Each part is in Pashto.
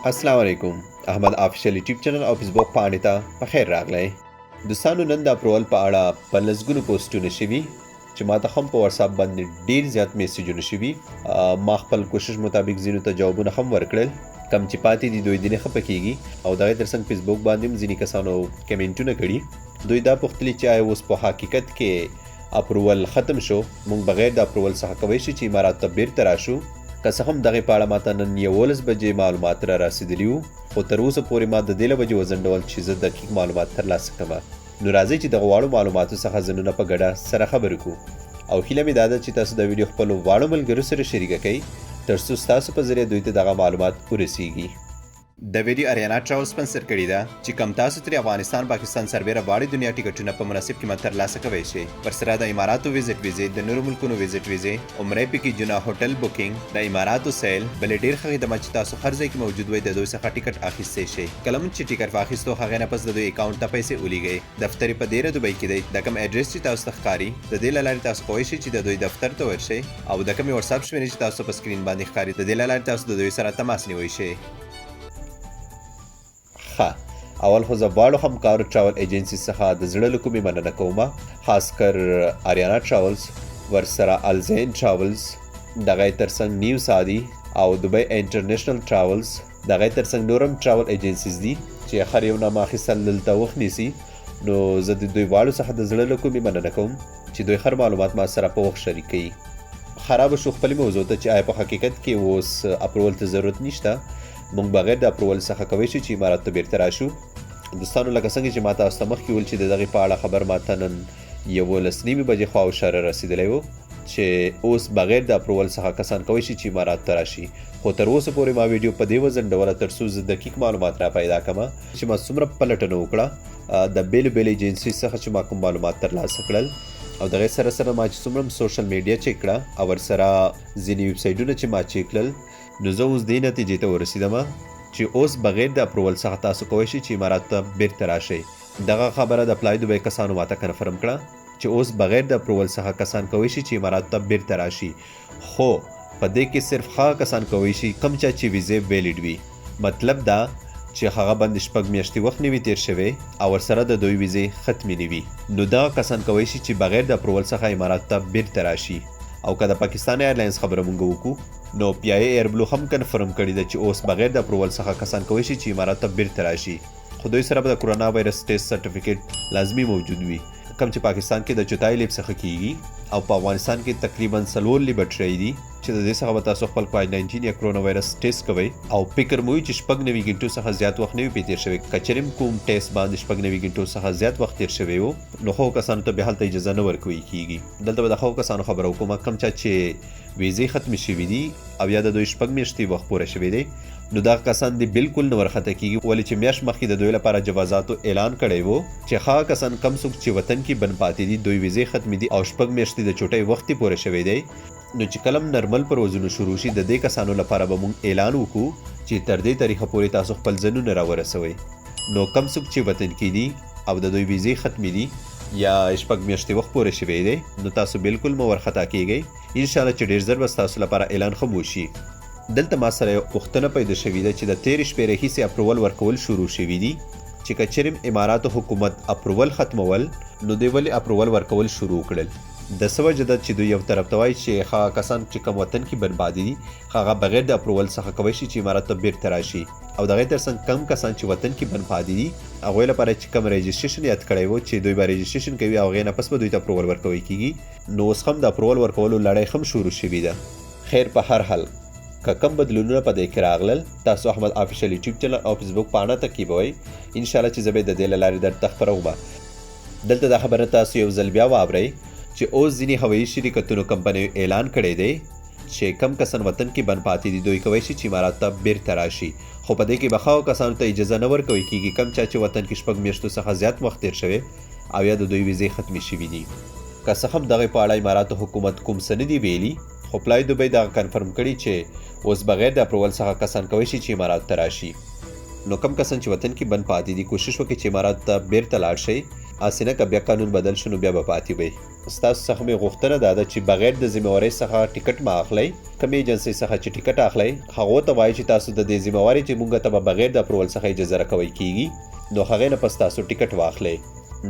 السلام علیکم، احمد افیشل یوټیوب چینل او فیسبوک پاڼې ته په خیر راغلی. دوستانو، نن د اپروول په اړه په لسګونو پوسټونه شوي چې ما ته هم په واتساپ باندې ډیر زیات میسجونه شوي. ما خپل کوشش مطابق ځینو ته جوابونه هم ورکړل، کم چې پاتې دي دوی دې نه خفه کیږي. او دغه ترڅنګ فیسبوک باندې هم ځینې کسانو کمنټونه کړي، دوی دا پوښتلي چې آیا اوس په حقیقت کې اپروول ختم شو، مونږ بغیر د اپروول څخه کوی شو چې امارات ته بیرته راشو؟ که څه هم دغې په اړه ماته نن 11 بجې معلومات را رسېدلي وو، خو تر اوسه پورې ما د دې له وجې وځنډول چې زه دقیق معلومات ترلاسه کړم. نو راځئ چې دغه واړو معلوماتو څخه ځنونه په ګډه سره خبرې کړو، او هیله مې دا ده چې تاسو دا ویډیو خپلو واړو ملګرو سره شریکه کړئ تر څو ستاسو په ذریعه دوی ته دغه معلومات ورسیږي. د ویډیو اریانا ټراول سپانسر کړې ده چې کم تاسو ترې افغانستان، پاکستان سربېره واړې دنیا ټیکټونه په مناسب قیمت ترلاسه کوی شئ. ورسره د اماراتو ویزټ ویزې، د نورو ملکونو ویزټ ویزې، عمرې پیکیجونه، هوټل بوکینګ، د اماراتو سیل، بلې ډېر ښه خدمات چې تاسو هر ځای کې موجود وئ د دوی څخه ټیکټ اخیستی شئ. کله مو چې ټیکټ واخیستو، هغې نه پس د دوی اکاونټ ته پیسې ولیږئ. دفتر یې په دېره دوبۍ کې دی. د کوم ادرس چې تاسو ته ښکاري، د دې له لارې تاسو کوی شئ چې د دوی دفتر ته ورشئ، او د کومې واتساپ شمېرې چې تاسو په سکرین باندې ښکاري، د دې له لارې تاسو د دوی سره تماس نیوی شئ. ښه، اول خو زه واړو همکارو ټراول ایجنسي څخه د زړه له کومې مننه کوم، خاص کر آریانا ټراولز، ورسره الزین ټراولز، دغه ترڅنګ نیو سادي او دوبۍ انټرنیشنل ټراولز، دغه ترڅنګ نورم ټراول ایجنسیز دي چې هر یو نامه اخیستل دلته وخت نیسي. نو زه د دوی واړو څخه د زړه له کومې مننه کوم چې دوی هر معلومات ما سره په وخت شریک کوي. خراب شو خپلې موضوع ته چې آیا په حقیقت کې اوس اپروول ته ضرورت نشته، مونږ بغیر د اپروول څخه کوی شو چې امارات ته بیرته راشو؟ دوستانو، لکه څنګه چې ما تاسو ته مخکې وویل چې د دغې په اړه خبر ما ته نن 11:30 بجې خواوشا را رسېدلی و چې اوس بغیر د اپروول څخه کسان کوی شي چې امارات ته راشي. خو تر اوسه پورې ما ویډیو په دې وځنډوله تر څو زه دقیق معلومات را پیدا کړم. چې ما څومره پلټنه وکړه د بېلو بېلو ایجنسي څخه چې ما کوم معلومات ترلاسه کړل، او دغې سره سره ما چې څومره هم سوشل میډیا چک کړه او ورسره ځینې ویبسایټونه چې ما چک کړل، نو زه اوس دې نتیجې ته ورسېدم چې اوس بغیر د اپروول څخه تاسو کوی شئ چې امارات ته بیرته راشئ. دغه خبره د فلای دوبۍ کسانو ماته کنفرم کړه چې اوس بغیر د اپروول څخه کسان کوی شي چې امارات ته بیرته راشي، خو په دې کې صرف هغه کسان کوی شي کوم چا چې ویزې ویلیډ وي، مطلب دا چې هغه باندې 6 میاشتې وخت نه وي تیر شوی او ورسره د دوی ویزې ختمې نه وي. نو دغه کسان کوی شي چې بغیر د اپروول څخه امارات ته بیرته راشي. او که د پاکستان ایرلاینز خبره مونږ وکړو، نو پی آی ایر بلو هم کنفرم کړې ده چې اوس بغیر د اپروول څخه کسان کوی شي چې امارات ته بیرته راشي، خو دوی سره به د کرونا وایرس ټیسټ سرټیفیکیټ لازمي موجود وي، کوم چې پاکستان کې د چوتای لیب څخه کیږي، او په افغانستان کې تقریبا 4 لیبارټرۍ دي چې د دې څخه به تاسو خپل کوویډ 19 یا کرونا وایرس ټیسټ کوئ، او فکر مو وي چې 96 ګنټو څخه زیات وخت نه وي پرې تېر شوی. که چېرې هم کوم ټیسټ باندې 96 ګنټو څخه زیات وخت تېر شوی و، نو هغو کسانو ته بیا هلته اجازه نه ورکوي کیږي. دلته به د هغو کسانو خبره وکړم کوم چا چې ویزې ختمې شوي دي او یا د دوی 6 میاشتې وخت پوره شوی دی، نو دغه کسان دې بالکل نه ورخطا کیږي، ولې چې میاشت مخکې د دوی لپاره جوازاتو اعلان کړی وو چې هغه کسان کم څوک چې وطن کې بند پاتې دي، دوی ویزې ختمې دي او 6 میاشتې د چوټۍ وخت یې پوره شوی دی، نو چې کله هم نرمل پروازونه شروع شي، د دې کسانو لپاره به مونږ اعلان وکړو چې تر دې تاریخه پورې تاسو خپل ځانونه راورسوئ. نو کم څوک چې وطن کې دي او د دوی ویزې ختمې دي یا 6 میاشتې وخت پوره شوی دی، نو تاسو بالکل مه ورخطا کیږئ، انشاءالله چې ډېر زر به ستاسو لپاره اعلان هم وشي. دلته ما سره یو پوښتنه پیدا شوې ده چې د تېرې شپې راهیسې اپروول ورکول شروع شوي دي، چې که چېرې اماراتو حکومت اپروول ختمول، نو دوی ولې اپروول ورکول شروع کړل؟ د څه وجه ده چې دوی یو طرف ته وایي چې هغه کسان چې کوم وطن کې بربادي دي، هغه بغیر د اپروول څخه کوی شي چې امارات ته بیرته راشي، او دغې ترڅنګ کم کسان چې وطن کې بند پاتې دي، هغوی لپاره چې کوم رجسټریشن یاد کړی وو چې دوی به رجسټریشن کوي او هغې نه پس به دوی ته اپروول ورکوي کیږي، نو اوس هم د اپروول ورکولو لړۍ هم شروع شوې ده. خیر، په هر حال که کوم بدلونونه په دې کې راغلل، تاسو احمد افیشل یوټیوب چینل او فیسبوک پاڼه تعقیبوئ، انشاءالله چې زه به د دې له لارې درته خپروم. دلته دا خبره تاسو یو ځل بیا واورئ چې اوس ځینې هوایي شرکتونو کمپنیو اعلان کړی دی چې کم کسان وطن کې بند پاتې دي، دوی کوی شي چې امارات ته بیرته راشي، خو په دې کې به هغو کسانو ته اجازه نه ورکوي کیږي کم چا چې وطن کې 6 میاشتو څخه زیات وخت تیر شوی او یا د دوی ویزې ختمې شوي دي. که څه هم دغې په اړه اماراتو حکومت کوم څه نه دي ویلي، خو فلای دوبۍ دغه کنفرم کړي چې اوس بغیر د اپروول څخه کسان کوی شي چې امارات ته راشي. نو کم کسان چې وطن کې بند پاتې دي، کوشش وکړئ چې اماراتو ته بیرته لاړ شئ، هسې نه که بیا قانون بدل شو نو بیا به پاتې وئ. ستاسو څخه مې غوښتنه دا ده چې بغیر د ذمه وارۍ څخه ټیکټ مه اخلئ. کومې ایجنسۍ څخه چې ټیکټ اخلئ هغو ته وایئ چې تاسو د دې ذمه واري چې مونږ ته به بغیر د اپروول څخه اجازه راکوئ کیږي، نو هغې نه پس تاسو ټیکټ واخلئ.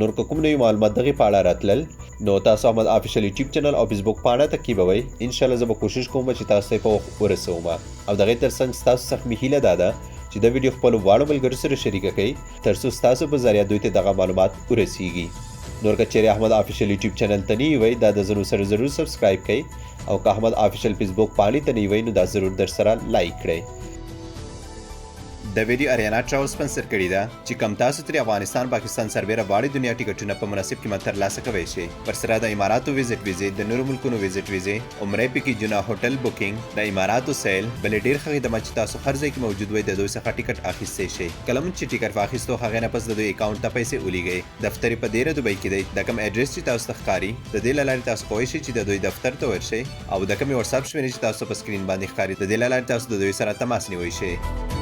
نور که کوم نوي معلومات دغې په اړه راتلل نو تاسو احمد آفیشل یوټیوب چینل او فیسبوک پاڼه تعقیبوئ. ان شاء الله زه به کوشش کوم چې تاسو ته په وخت ورسوم. او دغې ترڅنګ ستاسو څخه مې هیله دا ده چې دا ویډیو خپلو واړو ملګرو سره شریکه کړئ ترڅو ستاسو په ذریعه دوی ته دغه معلومات ورسیږي. نور که چیرې احمد آفیشل یوټیوب چینل ته نه وئ دا د ضرور سره ضرور سبسکرایب کړئ، او که احمد آفیشل فیسبوک پاڼې ته نه وئ نو دا ضرور در سره لایک کړئ. د ویډیو اریانا ټراول سپانسر کړې ده چې کم تاسو ترې افغانستان، پاکستان سربېره واړې دنیا ټیکټونه په مناسب قیمت ترلاسه کوی شئ. ورسره د اماراتو ویزټ ویزې، د نورو ملکونو ویزټ ویزې، عمرې پیکیجونه، هوټل بوکینګ، د اماراتو سیل، بلې ډېر ښه خدمات چې تاسو هر ځای کې موجود وئ د دوی څخه ټیکټ اخیستی شئ. کله مونږ چې ټیکټ واخیستو هغې نه پس د دوی اکاونټ ته پیسې ولیږئ. دفتر یې په دېره دوبۍ کې دی. د کوم اډرس چې تاسو ته ښکاري د دې له لارې تاسو کوی شئ چې د دوی دفتر ته ورشئ، او د کومې وټساپ شمېرې چې تاسو په سکرین باندې ښکاري د دې له لارې تاسو د دوی سره تماس نیوی شئ.